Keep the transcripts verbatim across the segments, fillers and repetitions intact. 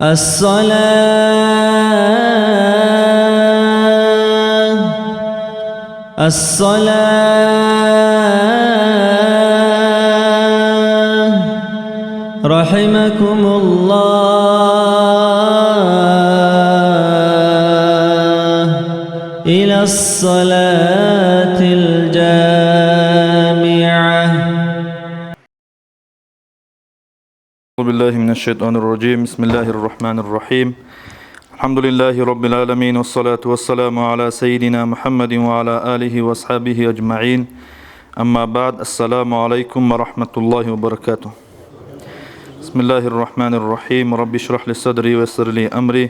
الصلاة، الصلاة، رحمكم الله، إلى الصلاة الجامعة. أعوذ بالله من الشيطان الرجيم. بسم الله الرحمن الرحيم. الحمد لله رب العالمين، والصلاة والسلام على سيدنا محمد وعلى آله وأصحابه أجمعين. أما بعد، السلام عليكم ورحمة الله وبركاته. بسم الله الرحمن الرحيم. رب اشرح لي صدري ويسر لي أمري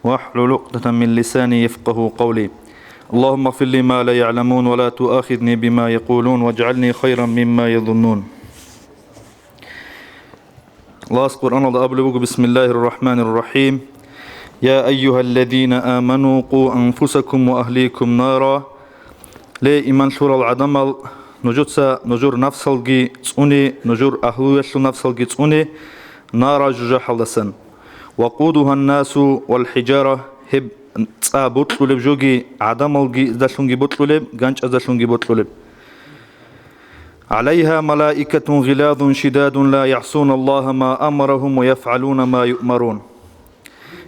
واحلل عقدة من لساني يفقهوا قولي. اللهم اغفر لي ما لا يعلمون ولا تؤاخذني بما يقولون واجعلني خيرا مما يظنون. Аллагьас Къуръаналда абулеб буго: بسم الله الرحمن الرحيم. يا أيها الذين آمنوا قوا أنفسكم وأهليكم نارا. Ле, иман лъурал гӀадамал, нужеца нужер нафсалги цӀуне, нужер агьлуялъул нафсалги цӀуне, نارا, жужахӀалдасан. وقودها الناس والحجارة, гьеб цӀа бокьулеб жоги, гӀадамалги издалъунги бокьулеб, ганчӀаздалъунги бокьулеб. عليها ملائكة غلاظ شداد لا يعصون الله ما أمرهم ويفعلون ما يؤمرون.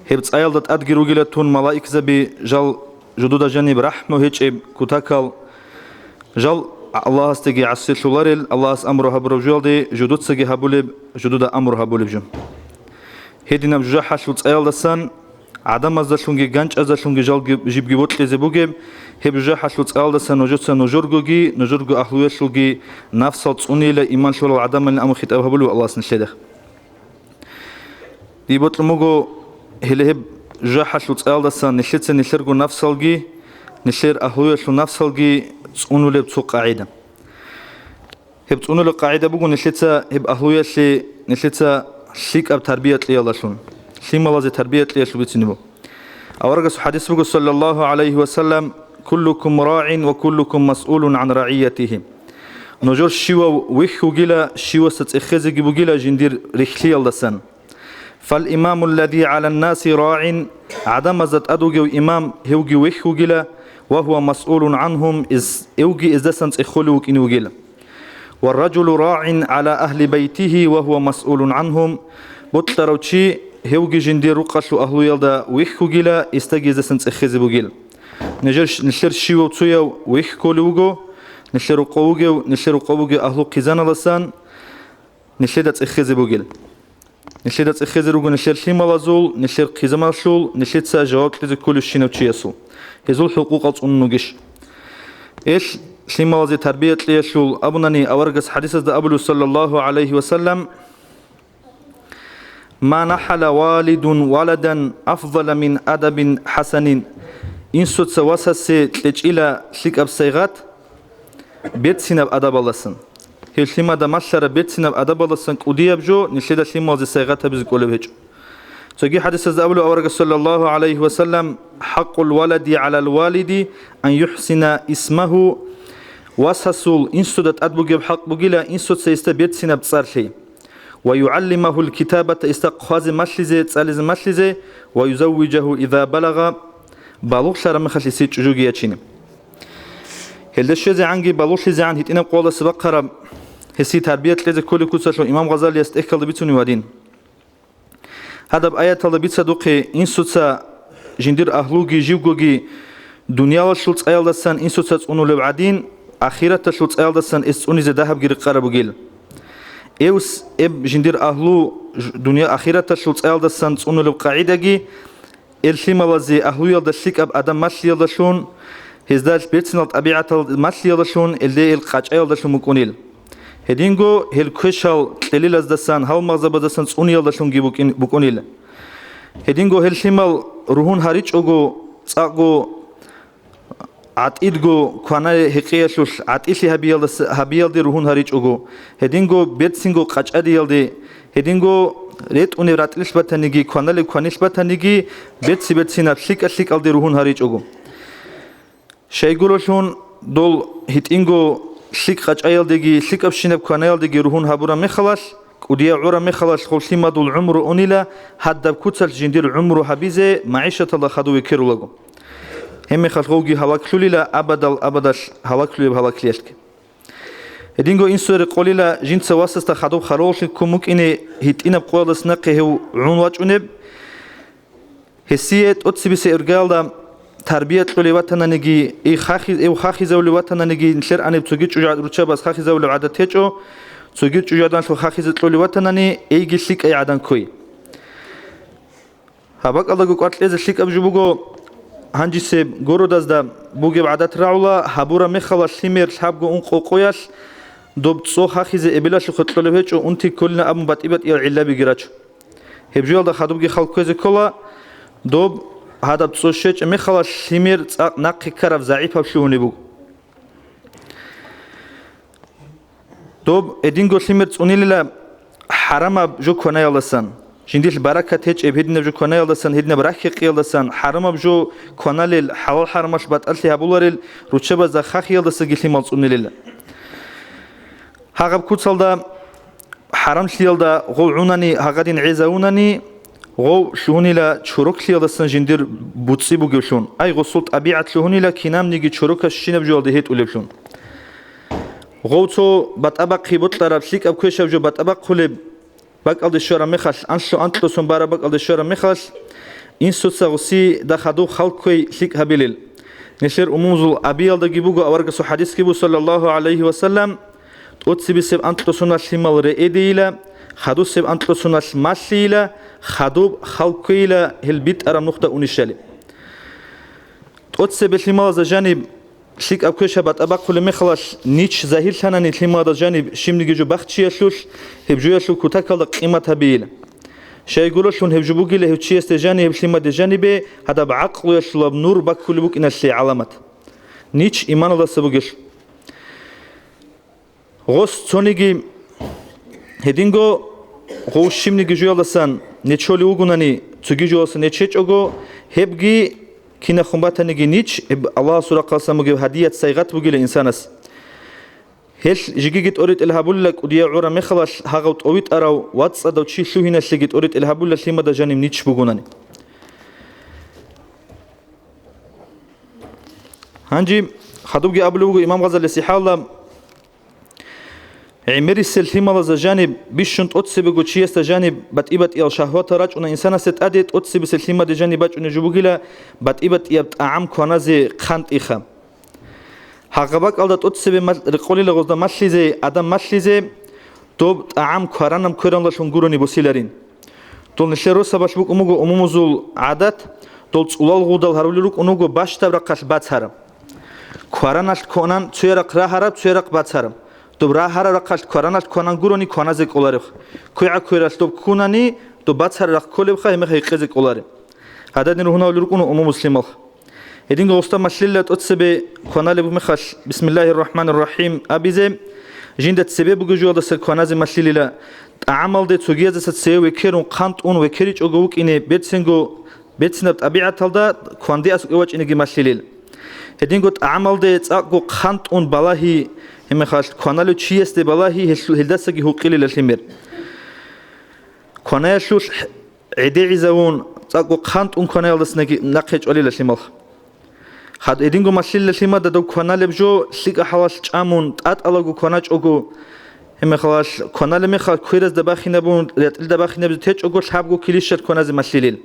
Гьеб цӀаялда тӀадги ругила тун малаикзаби, жал жудуда жаниб рахӀму гьечӀеб кутакал, жал Аллагьасдаги гӀасилъуларел, Аллагьас амру гьабураб жоялде жудуцаги гьабулеб, жудуда амру гьабулеб жо. Гьединаб жужахӀалъул цӀаялдасан гӀадамаздалъунги ганчӀаздалъунги жалги жибги бокьизе бугеб, гьеб жужахӀалъул цӀаялдасан нужеца нужергоги, нужерго агьлуялъулги нафсал цӀунейила иман лъурал гӀадамалин абун хитӀаб гьабулев Аллагьас нилъеда. Дие бокьун буго, гьеле гьеб жужахӀалъул цӀаялдасан нилъеца нилъерго нафсалги, нилъер агьлуялъул нафсалги цӀунулеб цо къагӀида. Гьеб цӀунулеб къагӀида буго нилъеца гьеб агьлуялъе нилъеца лъикӀаб тарбия кьеялдалъун, лъималазе тарбия кьеялъул бицине буго. Аварагасул хӀадис буго, صلى الله عليه وسلم: كلكم راع وكلكم مسؤول عن رعيته. Нужер щивав вихь вугила, щиваса цӀехезеги бугила жиндир рихлъиялдасан. فالإمام الذي على الناس راع, гӀадамазда тӀад вугев имам, гьевги вихь вугила, وهو مسؤول عنهم, эс-, гьевги эздасан цӀехолев вукӀине вугила. والرجل راع على أهل بيته وهو مسؤول عنهم, бокьарав чи, гьевги жиндир рукъалъул агьлуялда вихь вугила, эсдаги эздасан цӀехезе бугила. Нижер щ-, нилъер щивав цояв вихь кколев вуго, нилъер рокъов вугев, нилъер рокъов вугев агьлу хъизаналдасан нилъеда цӀехезе бугел. Нилъеда цӀехезе руго нилъер лъималазул, нилъер хъизамалъул, нилъеца жаваб кьезе кколевщинав чиясул. Гьезул хӀукъукъал цӀунун вугищ? Эл лъималазе тарбия кьеялъул абунани, аварагас хӀадисазда абулев, صلى الله عليه وسلم: ما نحل والد ولدا أفضل من أدب حسن. Инсуца васасе кьечӀила лъикӀаб сайгъат берцинаб адабалдасан. Гьев лъимада малъараб берцинаб адабалдасан кӀудияб жо нилъеда лъималазе сайгъат гьабизе кӀолеб гьечӀо. Цоги хӀадисазда абулеб аварагас, صلى الله عليه وسلم: حق الولد على الوالد أن يحسن اسمه. Васасул инсуда тӀад бугеб хӀакъ бугила инсуца гьесда берцинаб цӀар лъей. ويعلمه الكتابة, гьесда хъвазе малъизе, цӀализе малъизе, ويزوجه إذا بلغ, балугълъараб мехалъ гьесие чӀужуги ячине. Гьелда щвезегӀанги балугълъизегӀан гьитӀинаб къоялдаса бахъараб гьесие тарбия кьезе кколеб куцалъул имам Гъазалияс тӀехьалда бицунеб гьадин. Гьадаб аяталда бицадухъе, инсуца жиндир агьлуги живгоги дуниялалъул цӀаялдасан инсуца цӀунулеб гӀадин, ахираталъул цӀаялдасан эс цӀунизе дагьабги рекъараб бугел. Эвс эб жиндир агьлу ж-, дуниял ахираталъул цӀаялдасан цӀунулеб къагӀидаги, эл лъималазе агьлуялда лъикӀаб адам малъиялдалъун, гьезда берцинал тӀабигӀатал малъиялдалъун, элде эл къачӀаялдалъун букӀунел. Гьединго гьел квешал кьелилаздасан, гьалмагъзабаздасан цӀуниялдалъунги букӀин-, букӀунел. Гьединго гьел лъимал ругьун гьаричӀого, цӀакъго гӀатӀидго квана-гьекъеялъулъ гӀатӀилъи гьабиялдас-, гьабиялде ругьун гьаричӀого, гьединго берцинго къачӀариялде, гьединго ретӀунеб ратӀлилъ батаниги, кваналеб кванилъ батаниги, берци-берцинаб лъикӀа-лъикӀалде ругьун гьаричӀого. Щайгурелъул дол гьитӀинго лъикӀ къачӀаялдеги, лъикӀабщинаб кванаялдеги ругьун гьабураб мехалъ, кӀудияв гӀураб мехалалъ гъов лъимадул гӀумру унила, гьадаб куцалъ жиндир гӀумру гьабизе, магӀишаталда хадув векерулаго. Гьеб мехалъ гъовги гьалаклъулила, абадал абадалъ гьалаклъулеб гьалаклъиялъги. Гьединго инсуе рекъолила, жинца васасда хадуб хъаравуллъи ккун букӀине, гьитӀинаб къоялдаса нахъе гьев гӀун вачӀунеб. Гьесие тӀоцебесеб иргаялда тарбия кьолев ватананиги, и хахи-, эв хахизавулев ватананиги, нилъер аниб цоги чӀужугӀад-, руччабаз хахизавулев гӀадат гьечӀо, цоги чӀужугӀаданалъул хахизе кьолев ватанани, эйги лъикӀай гӀадан ккой. Гьаб бакӀалдаго кӀвар кьезе лъикӀаб жо буго, гьанжесеб городазда бугеб гӀадат рагӀула, гьабураб мехалалъ лъимер лъабго ункъо къоялъ доб цӀо хахизе эбелалъухъе кьолеб гьечӀо, унти кколина абун батӀи-батӀиял гӀиллабиги рачун. Гьеб жоялда хадубги хал кквезе ккола, доб гьадаб цӀо щвечӀеб мехалалъ лъимер цӀакъ нахъе ккараб загӀипаб лъугьунеб буго. Доб гьединго лъимер цӀунилила хӀарамаб жо кванаялдасан, жиндилъ баракат гьечӀеб гьединаб жо кванаялдасан, гьединаб рахь-хӀакъиялдасан, хӀарамаб жо кваналел, хӀалал-хӀарамалъ батӀалъи гьабуларел, руччабазда хахиялдасаги лъимал цӀунилила. Гьагъаб куцалда хӀарамлъиялда гъов гӀунани гьагъадин гӀезавунани, гъов лъугьунила чороклъиялдасан жиндир буцӀцӀи бугевлъун, ай гъосул тӀабигӀат лъугьунила кинабниги чорокас щинаб жоялде гьетӀулевлъун. Гъов цо батӀа бахъи бокьараб лъикӀаб квешаб жо батӀа бахъулеб бакӀалде щвараб мехалъ, анлъу-анкьлъусон бараб бакӀалде щвараб мехалъ, инсуца гъосида хадуб хал кквей лъикӀ гьабилел. Нилъер умумузул абиялдаги буго, аварагасул хӀадисги буго, саллаллагьу гӀалайгьи ва саллам, тӀоцебесеб анкьлъусуналъ лъимал реэдейила, хадусеб анкьлъусуналъ малъийила, хадуб хал кквейила гьел битӀараб нухда унищали. ТӀоцебе лъималазда жаниб лъикӀаб квешаб батӀа бахъулеб мехалалъ, нич загьирлъанани лъималазда жаниб щибниги жо бахчиялъулъ, гьеб жоялъул кутакалда къимат гьабейила. Щайгурелъул гьеб жо бугила гьев чиясде жаниб, гьеб лъимаде жанибе гьадаб гӀакълуялъулаб нур баккулеб букӀиналъе гӀаламат. Нич иманалдаса бугелъул. Гъос цониги гьединго гъов щибниги жоялдасан нечолев вугонани, цоги жоялдасан нечечӀого, гьебги кинахун батаниги нич, гьеб Аллагьасул рахъалъан бугеб гьадият сайгъат бугила инсанас. Гьелъ жегиги тӀоритӀел гьабулила кӀудияв гӀураб мехалалъ гьагъав тӀовитӀарав вацӀцӀадав чи лъугьиналъеги тӀоритӀел гьабулила лъимада жанив нич бугонани. Гьанже хадубги абулеб буго Имам Гъазалияс гьалда, гӀемерисел лъималазда жаниб бищун тӀоцебего чиясда жаниб батӀи-батӀиял шагьватал рачӀуна инсанасде тӀаде, тӀоцебесел лъимаде жаниб бачӀунеб жо бугила батӀи-батӀияб тӀагӀам кваназе хъантӀиха. Гьагъа бакӀалда тӀоцебе мал-, рекъолила гъозда малъизе, адам малъизе, доб тӀагӀам кваранаб квераналъун гурони босиларин. Дол нилъер росабалъ букӀун буго умумузул гӀадат, дол цӀулал гъудал гьарулел рукӀун руго бащдаб рахъалъ бацараб. Квараналъ кванан цоярахъ рагьараб, цоярахъ бацараб. Доб рагьараб рахъалъ квараналъ кванан гурони кваназе кӀоларебха. КвегӀаб квералъ доб ккунани, доб бацараб рахъ кколебха, гьебмехалъ гьекъезе кӀолареб. Гьададин ругьунавли рукӀуна умумуслималха. Гьединго гъоста малъилла тӀоцебе кваналеб мехалъ, Бисмиллагьир рахӀманир рахӀим абизе, жинда цебе бугеб жоялдаса кваназе малъилила, тӀагӀамалде цогияздаса цеве векерун хъантӀун векеричӀого вукӀине берцинго, берцинаб тӀабигӀаталда кванде аскӀове вачӀинеги малъилел. Гьединго тӀагӀамалде цӀакъго хъантӀун балагьи, гьебмехалъ кваналев чиясде балагьи, гьелъу-, гьелдасаги гьукъилила лъимер. Кванаялъулъ гӀедегӀизавун, цӀакъго хъантӀун кванаялдаса наги-, нахъе чӀвалила лъималха. Хад гьединго малъилла лъимада дов кваналеб жо лъикӀа хӀалалъ чӀамун, тӀатӀалаго кваначӀого, гьебмехалъ кваналеб мехалъ кверазда бахинабун, ретӀелда бахинабизе течӀого лъабго килищалъ кваназе малъилел.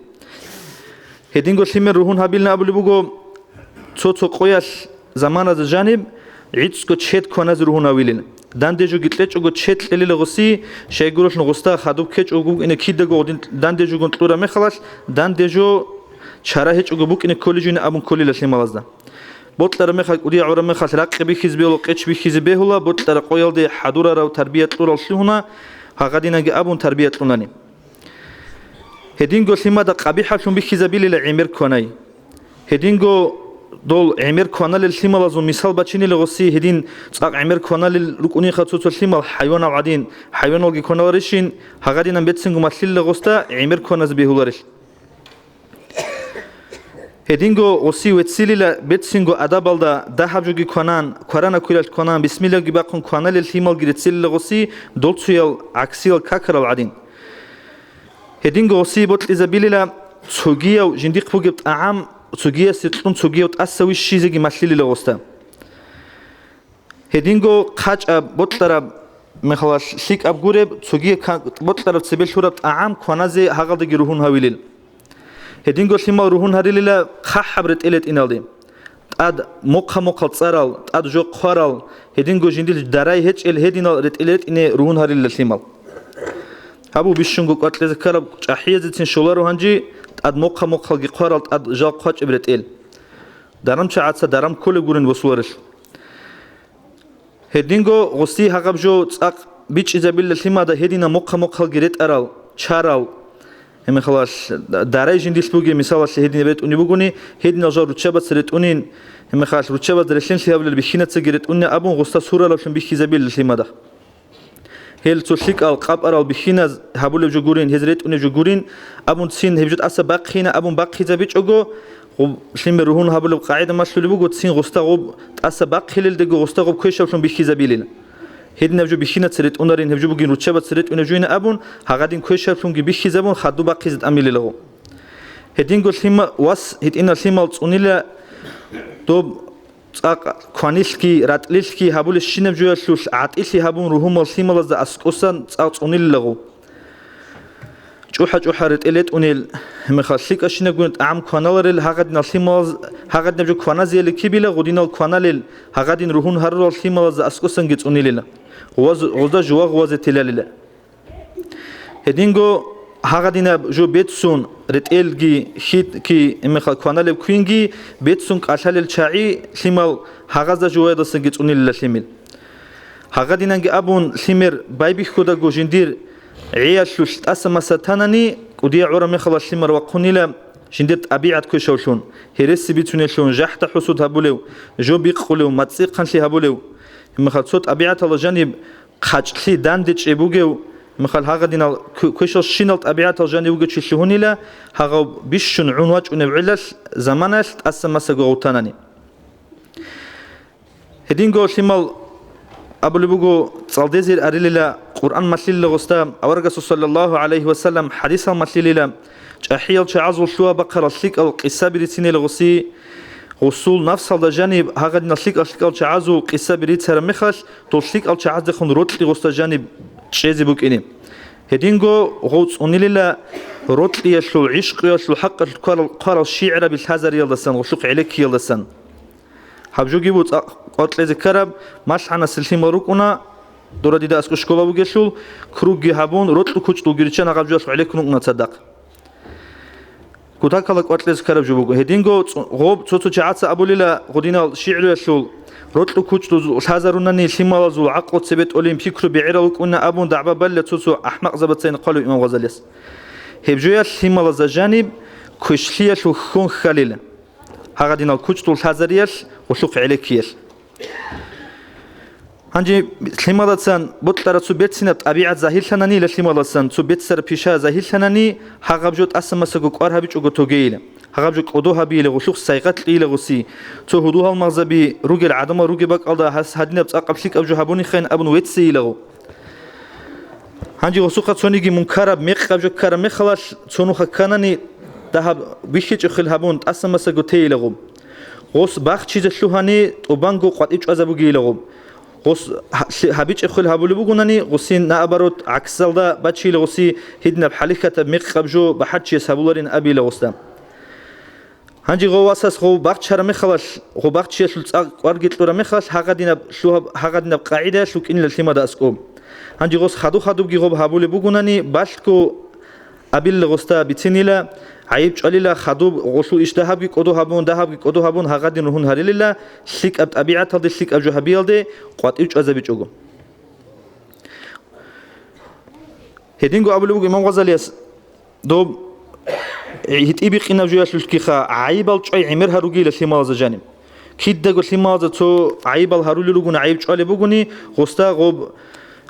Гьединго лъимер ругьун гьабилин абулеб буго, цо-цо къоялъ заманазда жаниб гӀицӀго чед кваназе ругьун гьавилин. Данде жоги кьечӀого чед кьелила гъоси, щайгурелъул гъоста хадуб ккечӀого букӀине кидаго гъодин данде жогун кьураб мехалъ, данде жо чара гьечӀого букӀине кколей жугьин абун кколила лъималазда. Бокьараб мехалъ, кӀудияв гӀураб мехалъ ракъи бихьизе бегьула, бокьараб къоялде хӀадурарав тарбия кьурал лъугьуна, гьагъадинаги абун тарбия кьунани. Гьединго лъимада къабихӀаблъун бихьизабилила гӀемер кванай. Гьединго дол гӀемер кваналел лъималазул мисал бачинила гъоси, гьедин цӀакъ гӀемер кваналел рукӀунеха цо-цо лъимал хӀайванал гӀадин, хӀайваналги кваналарищин, гьагъадинан берцинго малъилла гъоста гӀемер кваназе бегьуларел. Гьединго гъоси веццилила берцинго адабалда дагьаб жоги кванан, кварана квиралъ кванан, бисмиллаги бахъун кваналел лъималги реццилила гъоси долцуял гӀаксиял какарал гӀадин. Гьединго гъоси бокьизабилила цогияв жиндихъ бугеб тӀагӀам, цогиясе кьун цогияв тӀаса вищизеги малъилила гъоста. Гьединго хъачӀаб, бокьараб, мехалъ лъикӀаб гуреб, цогие ка-, бокьараб цебе лъураб тӀагӀам кваназе гьагъалдаги ругьун гьавилел. Гьединго лъимал ругьун гьарилила хъахӀаб ретӀел ретӀиналде. ТӀад мохъа-мохъал цӀарал, тӀад жо хъварал, гьединго жиндир дарай гьечӀел гьединал ретӀел ретӀине ругьун гьарилила лъимал. Гьабу бищунго кӀвар кьезе ккараб чӀахӀиязецин щоларо гьанжи, тӀад мохъа-мохъалги хъварал, тӀад жал хъвачӀеб ретӀел. ДарамчагӀаца дарам кколеб гурин босуларелъул. Гьединго гъуси гьагъаб жо цӀакъ бичӀчӀизабила лъимада гьедина мохъа-мохъалги ретӀарал, чарал, гьеб мехалъ дарай жиндилъ бугеб, мисалалъе, гьединаб ретӀунеб бугони, гьединал жал руччабаца ретӀунин, гьеб мехалъ руччабаз релълъинлъи гьабулел бихьинацаги ретӀунин абун гъуста суралаблъун бихьизабила лъимада. Гьел цо лъикӀал къапарал бихьиназ гьабулеб жо гурин, гьез ретӀунеб жо гурин абун цин гьеб жо тӀаса бахъина абун бахъизабичӀого, гъуб лъимер ругьун гьабулеб къагӀида малъулеб буго, цин гъуста гъуб тӀаса бахъилелдего гъуста гъуб квешаблъун бихьизабилин. Гьединаб жо бихьинаца ретӀунарин, гьеб жо бугин руччабаца ретӀунеб жойин абун, гьагъадин квешаблъунги бихьизабун, хадуб бахъизе тӀамилелаго. Гьединго лъима-, вас гьитӀинал лъимал цӀунила доб цӀакъ кванилъги, ратӀлилъги гьабулебщинаб жоялъулъ гӀатӀилъи гьабун, ругьумал лъималазда аскӀосан цӀакъ цӀунилилаго. ЧӀухӀа-чӀухӀа ретӀел ретӀунел, гьеб мехалъ лъикӀабщинабгун тӀагӀам кваналарел гьагъадинал лъималаз-, гьагъадинаб жо кваназеяли кибила гъудинал кваналел, гьагъадин ругьун гьарурал лъималазда аскӀосанги цӀунилила. Гъуз-, гъузда жува гъувазе телалила. Гьединго гьагъадинаб жо беццун, ретӀелги, хьитӀги, гьеб мехалъ кваналеб квинги беццун кӀалъалел чагӀи лъимал гьагъазда жуваялдасаги цӀунилила лъимил. Гьагъадинанги абун, лъимер байбихьудаго жиндир гӀиялъулъ тӀаса-маса танани, кӀудияв гӀураб мехалъ лъимер вахъунила жиндир тӀабигӀат квешавлъун, гьереси бицунелъун, жахӀда-хӀусуд гьабулев, жо бикъулев, мацӀихъанлъи гьабулев. Гьеб мехалъ цо тӀабигӀаталда жаниб хъачӀлъи дандечӀеб бугев, гьеб мехалъ гьагъадинал квешалщинал тӀабигӀатал жанив вугев чи лъугьунила, гьагъав бищун гӀун вачӀунеб гӀелалъ заманаялъ тӀаса-масаго гъов танани. Гьединго лъимал абулеб буго, цӀалдезир арилила, Къуръан малъилила гъосда, аварагасул саллаллагьу гӀалайгьи ва саллам хӀадисал малъилила, чӀахӀиял чагӀазул лъугьа-бахъарал лъикӀал къисаби рицинел гъоси, гъусул нафсалда жаниб гьагъадинал лъикӀал-лъикӀал чагӀазул къисаби рицараб мехалъ, дол лъикӀал чагӀаздехун рокьи гъосда жаниб чӀезе букӀине. Гьединго гъов цӀунилила рокьиялъул, гӀишкъуялъул хӀакъалъулъ кварал, хъварал шигӀраби лъазариялдасан, гъуллъухъ гӀелеккиялдасан. Гьаб жоги буцӀа кӀвар кьезе ккараб, малъгӀанасе лъимал рукӀуна, дора дида аскӀо школа бугелъул, кругги гьабун, рокьу кучӀдулги риччан гьагъаб жоялъ гӀелеккун рукӀуна цадахъ. Кутакала кӀвар кьезе ккараб жо буго. Гьединго цӀу-, гъоб цо-цо чагӀаца абулила гъудинал шигӀруялъул, рокьу кучӀдуз лъазарунани лъималазул гӀакълу цебетӀолин пикру бегӀерал рукӀуна абун дагӀба балила цо-цо ахӀмакъзабацайин хъвалев имам Гъазалияс. Гьеб жоялъ лъималазда жаниб квешлъиялъул хьон хьалила. Гьагъадинал кучӀдул лъазариялъ, гъуллъухъ гӀелеккиялъ. Гьанже лъималацан бокьараб цо берцинаб тӀабигӀат загьирлъананила лъималасан, цо беццараб пиша загьирлъанани, гьагъаб жо тӀаса-масаго кӀвар гьабичӀого тогейила. Гьагъаб жо кӀодо гьабийила, гъуллъухъ сайгъат кьейила гъуси. Цо гьудул-гьалмагъзаби ругел гӀадамал ругеб бакӀалда гьас гьадинаб цӀакъаб лъикӀаб жо гьабунихъайин абун веццейилаго. Гьанже гъосухъа цониги мункараб мекъаб жо ккараб мехалалъ, цо нуха кканани, дагьаб бихьичӀохъел гьабун, тӀаса-масаго тейилаго. Гъос бахчизе лъугьани, тӀубанго къватӀив чӀвазабугейилаго. Гъос гьа-, лъи-, гьабичӀохъел гьабулеб бугонани, гъосин, наоборот, гӀаксалда бачейила гъоси, гьединаб хӀалихьатаб мекъаб жо бахӀарчияс гьабуларин абейила гъосда. Гьанже гъов васас гъов бахчараб мехалалъ, гъов бахчиялъул цӀакъ кӀварги кьураб мехалалъ, гьагъадинаб лъугьаб-, гьагъадинаб къагӀидаялъ вукӀинила лъимада аскӀоб. Гьанже гъос хаду-хадубги гъоб гьабулеб бугонани, балъго абилла гъосда бицинила, гӀайиб чӀвалила, хадуб гъолъул иш дагьабги кӀодо гьабун, дагьабги кӀодо гьабун, гьагъадин ругьун гьарилила, лъикӀаб тӀабигӀаталде, лъикӀаб жо гьабиялде къватӀив чӀвазабичӀого. Гьединго абулеб буго имам Гъазалияс, доб гьитӀи бикъинаб жоялъулъгиха гӀайибал чӀвай гӀемер гьаругейила лъималазда жаниб. Кидаго лъималазда цо гӀайибал гьарулел ругони, гӀайиб чӀвалеб бугони, гъосда гъоб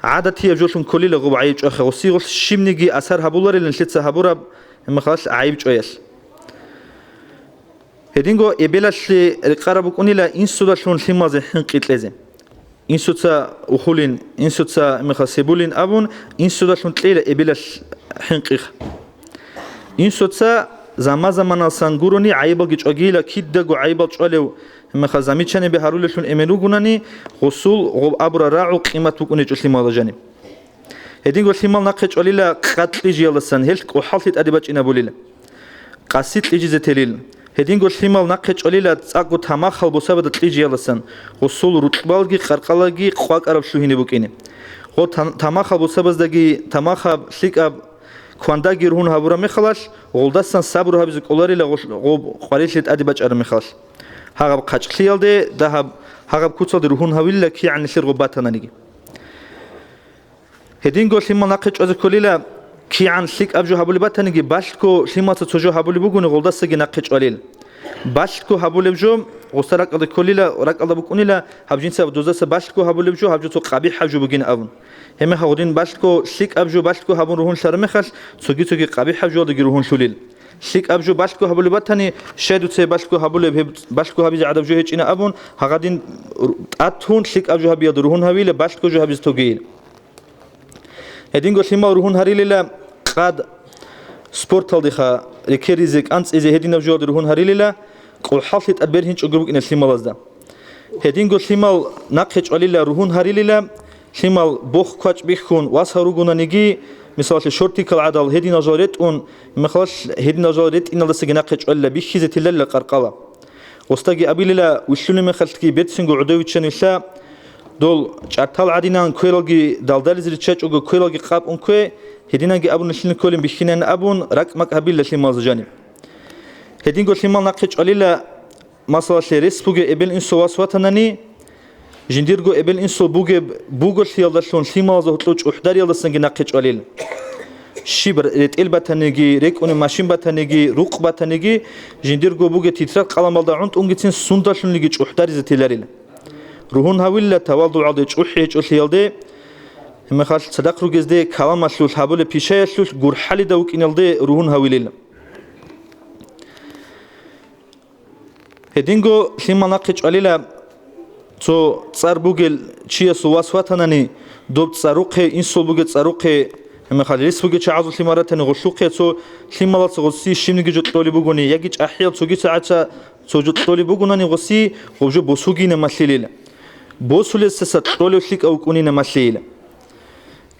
гӀадатияб жолъун кколила гъоб гӀайиб чӀваха, гъоси гъолъ щибниги асар гьабуларилан лъица гьабураб гьебмехалъ гӀайиб чӀваялъ. Гьединго эбелалъе рекъараб букӀунила инсудалъун лъималазе хӀинкъи кьезе. Инсуца ухулин, инсуца мехалъ себулин абун, инсудалъун кьейила эбелалъ хӀинкъи. Инсуца заман-заманалсан гурони гӀайибалги чӀвагийила, кидаго гӀайибал чӀвалев мехалъ замечаниеби гьарулеллъун эмен ругунани, гъусул гъоб абурал рагӀул къимат букӀунечӀо лъималазда жаниб. Гьединго лъимал нахъе чӀвалила къад кьижиялдасан, гьелъ кӀухӀаллъи тӀаде бачӀинабулел. Къаси кьижизе телил. Гьединго лъимал нахъе чӀвалила цӀакъго тамахал бусабада кьижиялдасан, гъусул рукьбалги къаркъалаги къвакӀараб лъугьине букӀине. Гъо там-, тамахал бусабаздаги тамахаб лъикӀаб квандаги ругьун гьабураб мехалъ, гъолдасан сабру гьабизе кӀоларила гъо-, гъоб къварилъи тӀаде бачӀараб мехалъ. Гьагъаб хъачӀлъиялде, дагьаб, гьагъаб куцалде ругьун гьавилила кигӀан нилъер гъоб батананиги. Гьединго лъимал нахъе чӀвазе кколила, кигӀан лъикӀаб жо гьабулеб батаниги, балъго лъималца цо жо гьабулеб бугони, гъолдасаги нахъе чӀвалел. Балъго гьабулеб жо, гъоса ракӀалде кколила, ракӀалда букӀунила, гьаб жинца дозаса балъго гьабулеб жо, гьаб жо цо къабихӀаб жо бугин абун. Гьебмехалъ гъудин балъго лъикӀаб жо балъго гьабун ругьунлъараб мехалъ, цоги-цоги къабихӀаб жоялдаги ругьунлъулел. ЛъикӀаб жо балъго гьабулеб батани, щай дуца балъго гьабулеб, гьеб балъго гьабизе гӀадаб жо гьечӀина абун, гьагъадин тӀад тун лъикӀаб жо гьабиялда ругьун гьавила, балъго жо гьабизе тогейил. Гьединго лъимал ругьун гьарилила къад спорталдеха, рекеризе, кӀанцӀизе гьединаб жоялде ругьун гьарилила, кӀухӀаллъи тӀад бергьинчӀого букӀина лъималазда. Гьединго лъимал нахъе чӀвалила, ругьун гьарилила, лъимал бох-квачӀ бихьун, вас гьаругунаниги, мисалалъе, шортикал гӀадал гьединал жал ретӀун, мехалъ гьединал жал ретӀиналдасаги нахъе чӀвалила, бихьизе телалила къаркъала. Гъосдаги абилила, вилълъунеб мехалъги берцинго гӀодов виччанилъа, дол чӀартал гӀадинан квералги далдализе риччачӀого, квералги къапун ккве, гьединанги абун нилъин кколин бихьинайин абун, ракӀ-макӀ гьабилла лъималазда жаниб. Гьединго лъимал нахъе чӀвалила, масалалъе, рес бугеб эбел-инсул вас ватанани, жиндирго эбел-инсул бугеб буголъиялдалъун лъималазда гьоркьов чӀухӀдариялдасанги нахъе чӀвалел. Щиб ретӀел батаниги, рекӀунеб машин батаниги, рукъ батаниги, жиндирго бугеб тетрадь-къаламалда гӀунтӀунгицин сундалъунлиги чӀухӀдаризе теларил. Ругьун гьавилла тавалдугӀалде, чӀухӀи гьечӀолъиялде, гьебмехалъ цадахъ ругезде, каламалъулъ гьабулеб пишаялъулъ гурхӀалида вукӀиналде ругьун гьавилел. Гьединго лъимал нахъе чӀвалила, цо цӀар бугел чиясул вас ватанани, доб цӀарухъе, инсул бугел цӀарухъе, гьебмехалъ рес бугел чагӀазул лъимал ратани гъолъухъе, цо лъималаца гъоси щибниги жо кьолеб бугони, яги чӀахӀиял цоги сагӀатца цо жо кьолеб бугунани гъоси, гъоб жо босугейин малъилел. Босулесдаса кьолев лъикӀав вукӀунин малъилел.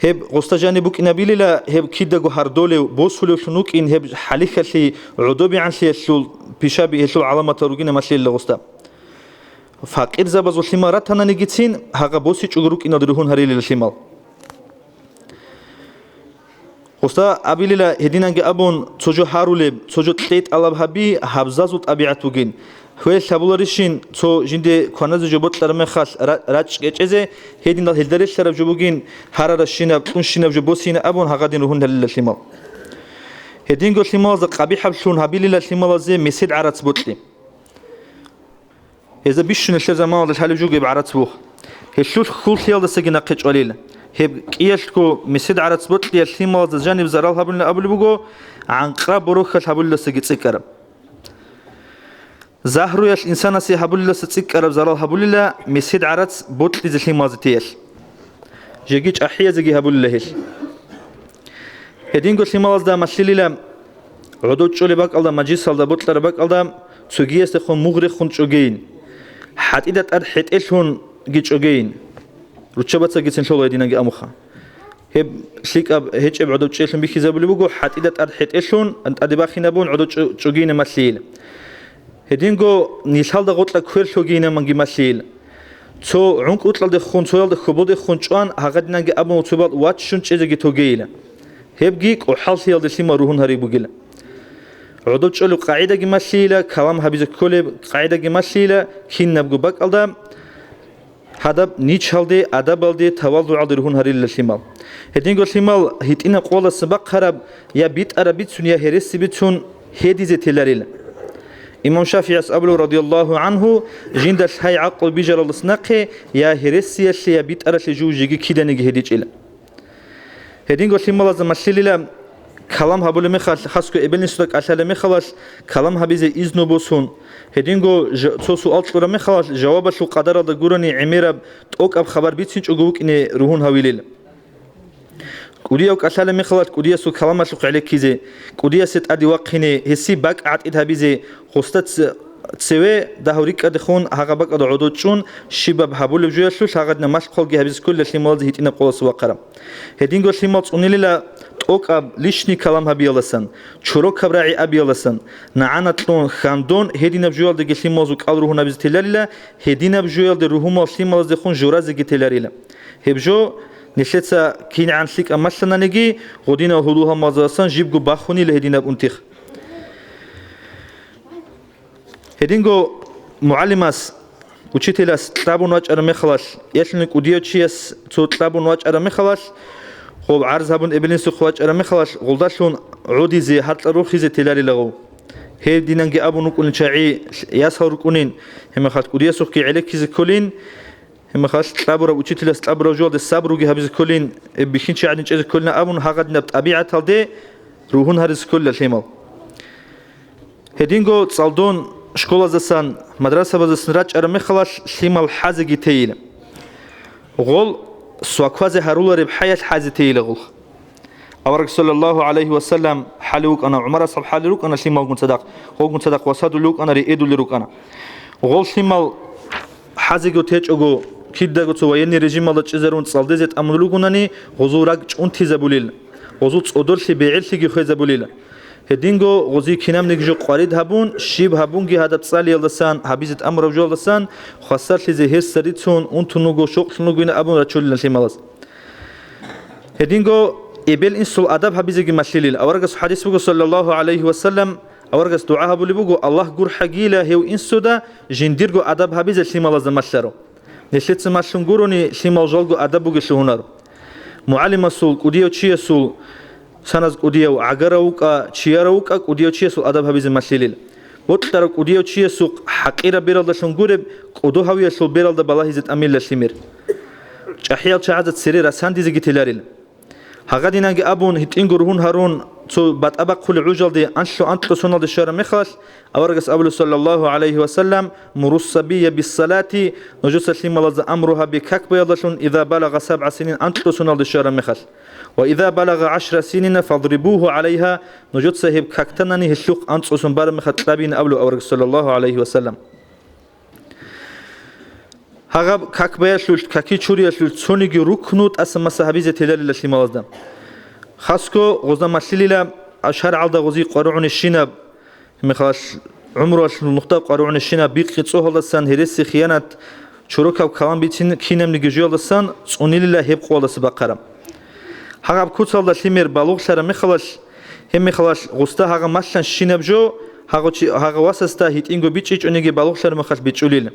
Гьеб гъосда жаниб букӀинабилила, гьеб кидаго гьардолев, босулевлъун вукӀин, гьеб хӀалихьалъи, гӀодобегӀанлъиялъул пишаби гьелъул гӀаламатал ругин малъилила гъосда. Факъирзабазул лъимал ратананигицин, гьагъа босичӀого рукӀиналде ругьун гьарилила лъимал. Гъосда абилила гьединанги абун, цо жо гьарулеб, цо жо кьей тӀалаб гьаби гьабзазул тӀабигӀат бугин. Хвел гьабуларищин, цо жинде кваназе жо бокьараб мехалъ ра-, рачӀ кӀечӀезе, гьединал гьелда релълъараб жо бугин, гьараращинаб, кьунщинаб жо босина абун гьагъадин ругьун гьарилила лъимал. Гьединго лъималазда къабихӀаблъун гьабилила лъималазе месед гӀарац бокьи. Гьезда бищун нилъер заманалда лъалеб жо бугеб гӀарац бух. Гьелъулъ хьуллъиялдасаги нахъе чӀвалил. Гьеб кӀиялъго месед гӀарац бокьиялъ лъималазда жаниб зарал гьабулин абулеб буго, гӀанкъа борохьалъ гьабулелдасаги цӀикӀкӀараб. Загьруялъ инсанасе гьабулелдаса цӀикӀкӀараб зарал гьабулила месед гӀарац бокьизе лъималазе теялъ. Жеги чӀахӀиязеги гьабулила гьелъ. Гьединго лъималазда малъилила гӀодов чӀолеб бакӀалда, мажлисалда бокьараб бакӀалда цогиясдехун мугърехун чӀогейин, хӀатӀида тӀад хӀетӀелъунги чӀогейин. Руччабацагицин лъола гьединанги амуха. Гьеб лъикӀаб гьечӀеб гӀодов чӀелъун бихьизабулеб буго, хӀатӀида тӀад хӀетӀелъун, тӀаде бахинабун гӀодов чӀо-, чӀогейин малъил. Гьединго нилъалда гъоркьа квер лъогейин манги малъил. Цо гӀункӀкӀутӀалдехун, цоялда хьоболдехун чӀван, гьагъадинанги абун цо бакӀ ваччун чӀезеги тогейила. Гьебги кӀухӀаллъиялде лъимал ругьун гьариб бугила. ГӀодов чӀолеб къагӀидаги малъийила, калам гьабизе кколеб къагӀидаги малъийила, кинабго бакӀалда гьадаб ничалде, адабалде, тавалдугӀалде ругьун гьарилила лъимал. Гьединго лъимал гьитӀинаб къоялдаса бахъараб, я битӀараб бицун, я гьереси бицун гьедизе теларила. Имам ШафигӀияс абулев, радияллагьу гӀангьу, жинда лъай гӀакълу бижаралдаса нахъе я гьересиялъе, я битӀаралъе жив жеги киданиги гьедичӀила. Гьединго лъималазда малъилила калам гьабулеб мехалъ, хасго эбел-инсуда кӀалъалеб мехалъ, калам гьабизе изну босун, гьединго ж-, цо суал кьураб мехалъ, жавабалъул къадаралда гурони гӀемераб тӀокӀаб хабар бицинчӀого вукӀине ругьун гьавилел. КӀудияв кӀалъалеб мехалъ кӀудиясул каламалъухъ гӀенеккизе, кӀудиясе тӀаде вахъине, гьесие бакӀ гӀатӀид гьабизе, гъосда ц-, цеве дагьав рикӀкӀадехун гьагъа бакӀалда гӀодов чӀун, щибаб гьабулеб жоялъулъ гьагъадинаб малъ-хъвалги гьабизе кколила лъималазе гьитӀинаб къоялъ вахъараб. Гьединго лъимал цӀунилила тӀокӀаб лишний калам гьабиялдасан, чорокаб рагӀи абиялдасан, нагӀана кьун, хьандун, гьединаб жоялдаги лъималазул кӀал ругьун гьабизе теларила, гьединаб жоялде ругьумал лъималаздехун жоразеги теларила. Гьеб жо, нилъеца кингӀан лъикӀаб малъананиги, гъодинал гьудул-гьалмагъзабасан жибго бахунила гьединаб унтихъ. Гьединго мугӀалимас, учителас кьабун вачӀараб мехалъ, ялъуни кӀудияв чияс цо кьабун вачӀараб мехалъ, гъоб гӀарз гьабун эбел-инсухъ вачӀараб мехалъ, гъолдалъун гӀодизе, гьаркьа рохизе теларила гъов. Гьединанги абун рукӀунел чагӀи ясал рукӀунин, гьеб мехалъ кӀудиясухъги гӀенеккизе кколин, гьеб мехалъ кьабураб учителас кьабураб жоялде сабруги гьабизе кколин, гьеб бихьинчи гӀадин чӀезе кколин абун, гьагъадинаб тӀабигӀаталде ругьун гьаризе кколила лъимал. Гьединго цӀалдон школаздасан, мадрасабаздасан рачӀараб мехалъ лъимал хӀазеги тейила. Гъол сваквазе гьарулареб хӀаялъ хӀазе тейила гъолх. Авараг саллаллагьу гӀалайгьи ва саллам хӀалев вукӀана, ГӀумар асхӀаб хӀалев рукӀана лъималгун цадахъ, гъолгун цадахъ васадулев вукӀана, риэдулел рукӀана. Гъол лъимал хӀазего течӀого, кидаго цо военный режималда чӀезарун цӀалдезе тӀамун ругонани, гъозул ракӀ чӀунтизабулел, гъозул цӀодорлъи бегӀерлъиги хвезабулел. Гьединго гъози кинабниги жо къварид гьабун, щиб гьабунги гьадаб цӀалиялдасан, гьабизе тӀамураб жоялдасан, хвасарлъизе гьесда рицун, унтун вуго, щокълъун вугин абун рачулилан лъималаз. Гьединго эбел-инсул адаб гьабизеги малъилил. Аварагас хӀадис буго, саллаллагьу гӀалайгьи ва саллам, аварагас дугӀа гьабулеб буго, Аллагь гурхӀагийила гьев инсуда жиндирго адаб гьабизе лъималазда малъаро. Нилъеца малъун гурони, лъимал жалго адаб бугелъул гьунаро. МугӀалимасул, кӀудияв чиясул, саназ кӀудияв, гӀагарав вукӀа, чиярав вукӀа, кӀудияв чиясул адаб гьабизе малъилил. Бокьарав кӀудияв чиясухъ хӀакъираб бералдалъун гуреб, кӀодо гьавиялъул бералда балагьизе тӀамилла лъимер. ЧӀахӀиял чагӀазда цере расандизеги теларил. Гьагадинанги абун, гьитӀинго ругьун гьарун, цо батӀа бахъулеб гӀужалде анлъго-анкьго соналде щвараб мехалъ, аварагас абула, саллаллагьу гӀалайгьи ва саллам, «Мурус сабия биссалати», нужеца лъималазда амру гьабе как баялдалъун, «иза балагъа сабгӀа синин», анкьго соналде щвараб мехалъ. «Ва иза балагъа гӀашра синина фадрибугьу гӀалайгьа», нужеца гьеб как танани гьелъухъ анцӀго сон бараб мехалъ кьабин абула аварагас, саллаллагьу гӀалайгьи ва саллам. Гьагъаб как баялъулъ, каки чуриялъулъ цониги рукну тӀаса-маса гьабизе теларила лъималазда. Хасго гъозда малъилила шаргӀалда гъози къваригӀунищинаб, мехалъ гӀумруялъул нухда къваригӀунищинаб бикъи-цӀогьалдасан, гьереси-хиянат, чорокаб калам бицин кинабниги жоялдасан цӀунилила гьеб къоялдаса бахъараб. Гьагъаб куцалда лъимер балугълъараб мехалъ, гьеб мехалъ гъусда гьагъа малъанщинаб жо, гьагъо чи-, гьагъа васасда гьитӀинго бичӀчӀичӀониги балугълъараб мехалъ бичӀчӀулел.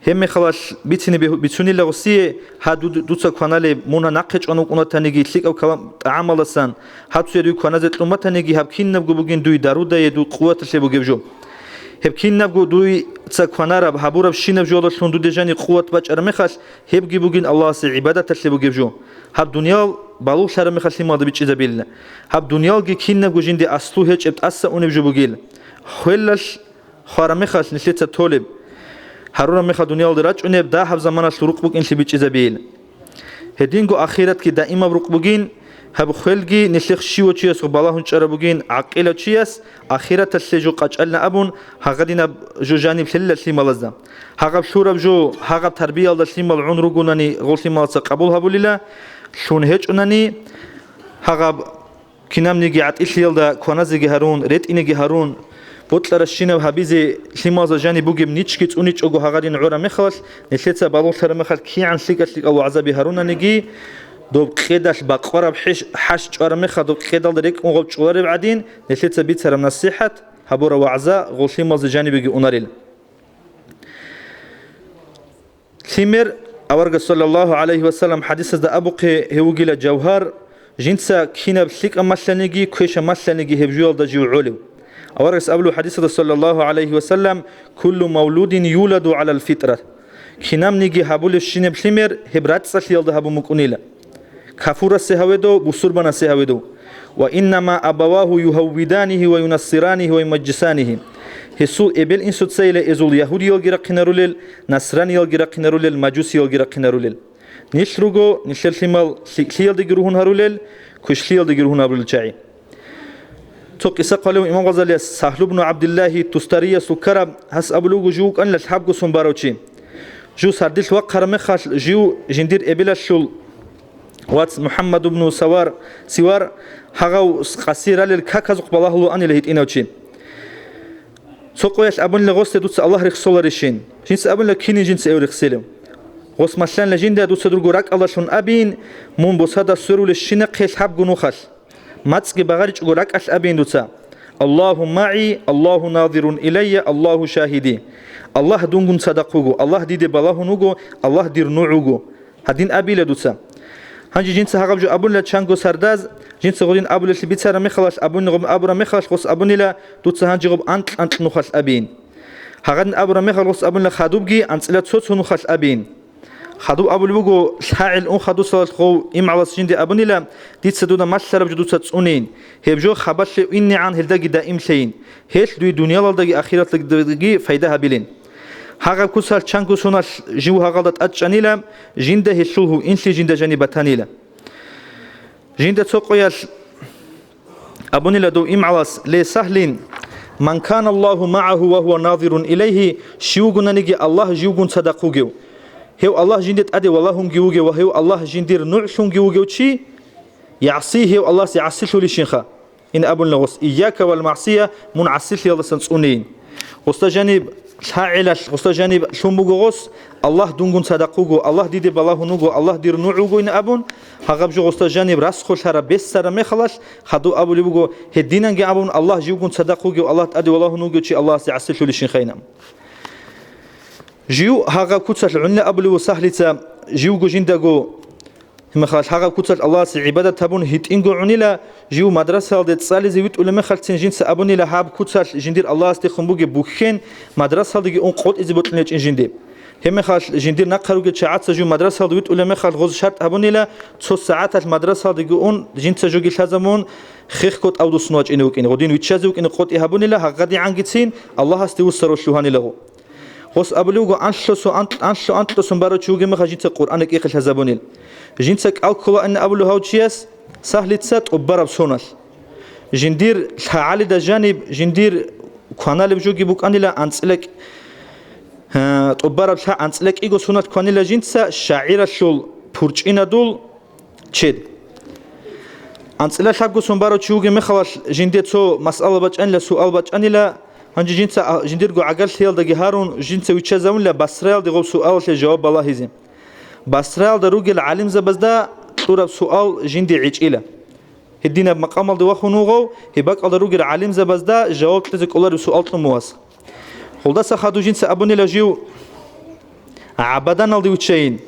Гьеб мехалъ бицине бигь-, бицунила гъусие, гьа, ду-, дуца кваналеб, мун гьа нахъе чӀван вукӀун ватаниги лъикӀаб калам, тӀагӀамаласан, гьаб цояз дуе кваназе кьун батаниги, гьаб кинабго бугин дуе дарудае, дуе къуваталъе бугеб жо. Гьеб кинабго дуца кванараб, гьабурабщинаб жоялдалъун дуде жани къуват бачӀараб мехалъ, гьебги бугин Аллагьасе гӀибадаталъе бугеб жо. Гьаб дуниял балугълъараб мехалъ лъималда бичӀчӀизабила. Гьаб дуниялги кинабго жинде аслу гьечӀеб тӀаса унеб жо бугил. Хвелалъ хвараб мехалъ нилъеца толеб, гьарураб мехалъ дуниялде рачӀунеб дагьаб заманалъул рукъ букӀинлъи бичӀчӀизабила. Гьединго ахиратги даимаб рукъ бугин, гьаб хвелги нилъехъ щивачиясухъ балагьун чӀараб бугин, гӀакъилав чияс ахираталъе жо къачӀална абун, гьагъадинаб жо жаниб лъелила лъималазда. Гьагъаб лъураб жо, гьагъаб тарбиялда лъимал гӀун ругунани, гъолъималаца къабул гьабулила, лъун гьечӀунани, гьагъаб кинабниги гӀатӀилъиялда кваназеги гьарун, ретӀинеги гьарун, бокьаращинаб гьабизе лъималазда жаниб бугеб ничги цӀуничӀого гьагъадин гӀураб мехалъ, нилъеца балугълъараб мехалъ кигӀан лъикӀа-лъикӀал вагӀзаби гьарунанигиги, доб къедалъ бакъвараб хӀеш-, хӀаж чӀвараб мехалъ, доб къедалда рекӀун гъаб чӀвараб гӀадин, нилъеца бицараб насихӀат, гьабураб вагӀза гъолъималзе жанибеги унарил. Лъимер, аварга саллаллагьу гӀалайгьи ва саллам хӀадисазда абухъе, гьев вугила жавгьар, жинца кинаб лъикӀаб малъаниги, квешаб малъаниги гьеб жуялда жив гӀолев. Аварагас абулеб хӀадисалда саллаллагьу гӀалайгьи ва саллам: «Куллу мавлудин юладу гӀалал фитра». Кинабниги гьабулебщинаб лъимер гьеб рацӀцӀалъиялда гьабун букӀунила. Кафурасе гьаведав, бусурбанасе гьаведав. «Ва иннама абавагьу югьаввиданигьи ва юнассиранигьи ва юмаджжисанигьи». Гьесул эбел-инсуцайила эзул ягьудиялги рахъинарулел, насраниялги рахъинарулел, мажусиялги рахъинарулел. Нилъ руго, нилъер лъимал лъикӀлъиялдаги ругьун гьарулел, квешлъиялдаги ругьун гьарулел чагӀи. Цо къиса хъвалев имам Гъазалияс Сагьлу бну ГӀабдиллагьи Тустариясул ккараб, гьас абулев вуго жив вукӀанила лъабго сон барав чи. Жив сардилъ вахъараб мехалъ, жив жиндир эбелалъул вац МухӀаммад ибну Савар, Сивар, гьагъав къаси ралел каказухъ балагьулаанила гьитӀинав чи. Цо къоялъ абунила гъосде: «Дуца Аллагь рехсоларищин?» Жинца абунила: «Кинин жинца эв рехселев?» Гъос малъанила жинда: «Дуца дурго ракӀалдалъун абийин, мун бусада сверулещинахъе лъабго нухалъ. МацӀги багъаричӀого ракӀалъ абийин дуца: Аллагьу магӀи, Аллагьу назирун илайя, Аллагьу шагьиди. Аллагь дунгун цадахъ вуго, Аллагь диде балагьун вуго, Аллагь дир нугӀ вуго». Гьадин абила дуца. Гьанже жинца гьагъаб жо абунила чанго сардаз, жинца гъодин абулелъи бицараб мехалъ, абуни гъоб абураб мехалъ гъос абунила: «Дуца гьанже гъоб анкь-анкь нухалъ абийин». Гьагъадин абураб мехалъ гъос абунила хадубги анцӀила цо-цо нухалъ абийин. Хадуб абулеб буго: «ЛъагӀел ун хадусалалъ гъов имгӀалас жинде абунила: „Дица дуда малъараб жо дуца цӀунейин, гьеб жо хабалъе инегӀан гьелдаги даимлъейин, гьелъ дуе дуниялалдаги ахираталдаги пайда гьабилин“». Гьагъаб куцалъ чанго соналъ жив гьагъалда тӀадчӀанила, жинда гьелъул гьуинлъи жинда жаниб батанила. Жинда цо къоялъ абунила дов имгӀалас: «Ле Сагьлин, ман кана Аллагьу магӀагьу ва гьува назирун илайгьи», щив вугонаниги Аллагь живгун цадахъ вугев, гьев Аллагь жинде тӀаде валагьунги вугев ва гьев Аллагь жиндир нугӀлъунги вугев чи, гӀаси гьев Аллагьасе гӀасилъулищинха. Ин абунила гъос: «Ийяка вал магӀсия, мун гӀасилъиялдасан цӀунейин». Гъосда жаниб лъагӀелалъ, гъосда жаниб лъун буго гъос: «Аллагь дунгун цадахъ вуго, Аллагь диде балагьун вуго, Аллагь дир нугӀ вуго», ин абун, гьагъаб жо гъосда жаниб расхулъараб бессараб мехалъ, хадуб абулеб буго: «Гьединанги абун, Аллагь живгун цадахъ вугев, Аллагь тӀаде валагьун вугев чи Аллагьасе гӀасилъулищинха», ин абун. Жив гьагъаб куцалъ гӀунила абулев Сагьлица, живго жиндаго Гьебмехалъ гьагъаб куцалъ Аллагьасе гӀибадат гьабун гьитӀинго гӀунила, жив мадрасаялде цӀализе витӀулеб мехалъцин жинца абунила гьаб куцалъ жиндир Аллагьасдехун бугеб бухьен мадрасаялдеги ун къотӀизе бокьун гьечӀин жинде. Гьебмехалъ жиндир нахъа ругел чагӀаца жив мадрасаялде витӀулеб мехалъ гъоз шартӀ гьабунила, цо сагӀаталъ мадрасаялдеги ун жинца жоги лъазабун хехго тӀадвуссун вачӀине вукӀине, гъодин виччазе вукӀине къотӀи гьабунила, гьагъадигӀангицин Аллагьасде вуссарав лъугьанила гъо. Гъос абулев вуго, анлъго сон, анкь-, анлъго анкьго сон барав чи вугеб мехалъ жинца Къуръан рекӀехъе лъазабунел. Жинца кӀал кколаанин абулев гьав чияс Сагьлица тӀубараб соналъ. Жиндир лъагӀалида жаниб, жиндир кваналеб жоги букӀанила анцӀила кӀ-, гьа, тӀубараб лъа-, анцӀила кӀиго соналъ кванила жинца шагӀиралъул пурчӀинадул чед. АнцӀила лъабго сон барав чи вугеб мехалъ жинде цо масъала бачӀанила, суал бачӀанила, гьанже жинца а-, жиндирго гӀагарлъиялдаги гьарун, жинца виччазавунила Басраялде гъоб суалалъе жаваб балагьизе. Басраялда ругел гӀалимзабазда кьураб суал жинде гӀечӀила. Гьединаб макъамалде вахун вугъав, гьеб бакӀалда ругел гӀалимзабазда жаваб кьезе кӀолареб суал кьун мугьас. Гъолдаса хадув жинца абунила жив: «ГӀабаданалде виччайин».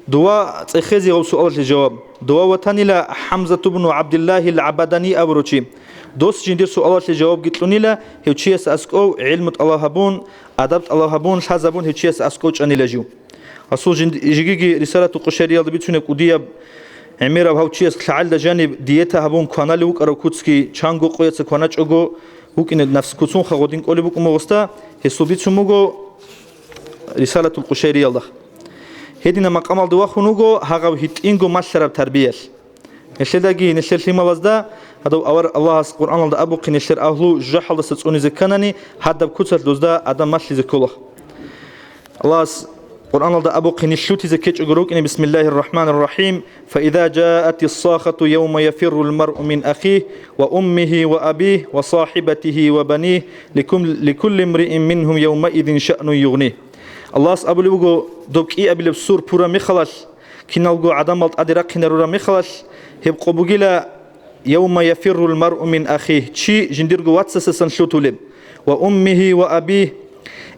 Дова цӀехезе гъаб суалалъе жаваб. Дова ватанила ХӀамзату бну ГӀабдиллагьил ГӀабадани абурав чи. Дос жиндир суалалъе жавабги кьунила, гьев чияс аскӀов гӀилму тӀалаб гьабун, адаб тӀалаб гьабун, лъазабун гьев чияс аскӀов чӀанила жив. Расул жин-, жигиги Рисалатул Къушайриялда бицунеб кӀудияб гӀемераб гьав чияс лъагӀалда жаниб диета гьабун кваналев вукӀарав куцги чанго къояца кваначӀого вукӀине нафс куцунха гъодин кӀолеб букӀун гъосда, гьесул бицун буго Рисалатул Къушайриялда. Гьедина макъамалда вахун вуго гьагъав гьитӀинго малъараб тарбиялъ. Нилъедаги, нилъер лъималазда, гьадав авар Аллагьас Къуръаналда абухъе нилъер агьлу жужахӀалдаса цӀунизе кканани, гьадаб куцалъ дозда адам малъизе ккола. Аллагьас Къуръаналда абухъе нилъ лъутизе ккечӀого рукӀине: «Бисмиллагьир рахӀманир рахӀим. Фаиза жаатис сахату явма яфиррул маръу мин ахихи ва уммихи ва абихи ва сахибатихи ва банихи, ликум-, ликулли мриин мингьум явмаизин шаънун югъних». Аллагьас абулеб буго, доб кӀиабилеб сур пураб мехалъ, киналго гӀадамал тӀаде рахъинарураб мехалъ, гьеб къо бугила: «Явма яфиррул маръу мин ахихи», чи жиндирго вацасдасан лъутулеб, «ва уммихи ва абихи»,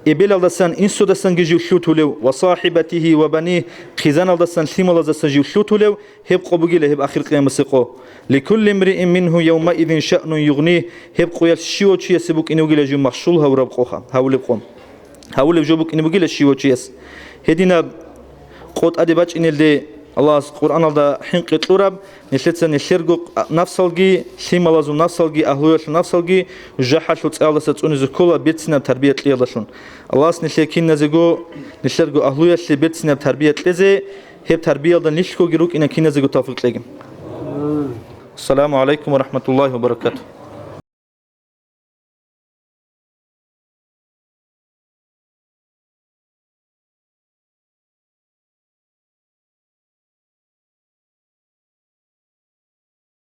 эбелалдасан, инсудасанги жив лъутулев, «ва сахибатихи ва банихи», хъизаналдасан, лъималаздасан жив лъутулев, гьеб къо бугила гьеб ахир къиямасе къо. «Ликулли мриин мингьум явмаизин шаънун югъних», гьеб къоялъ щивав чиясе букӀине вугила жив машгъул гьавураб къоха, гьавулеб къо. Гьавулеб жо букӀине бугила щивав чияс. Гьединаб къо тӀаде бачӀинелде Аллагьас Къуръаналда хӀинкъи кьураб, нилъеца нилъерго нафсалги, лъималазул нафсалги, агьлуялъул нафсалги жужахӀалъул цӀаялдаса цӀунизе ккола берцинаб тарбия кьеялдалъун. Аллагьас нилъее киназего, нилъерго агьлуялъе берцинаб тарбия кьезе, гьеб тарбиялда нилъгоги рукӀине киназего тавфикъ кьеги. Ассаламу гӀалайкум ва рахӀматуллагьи ва баракатугь.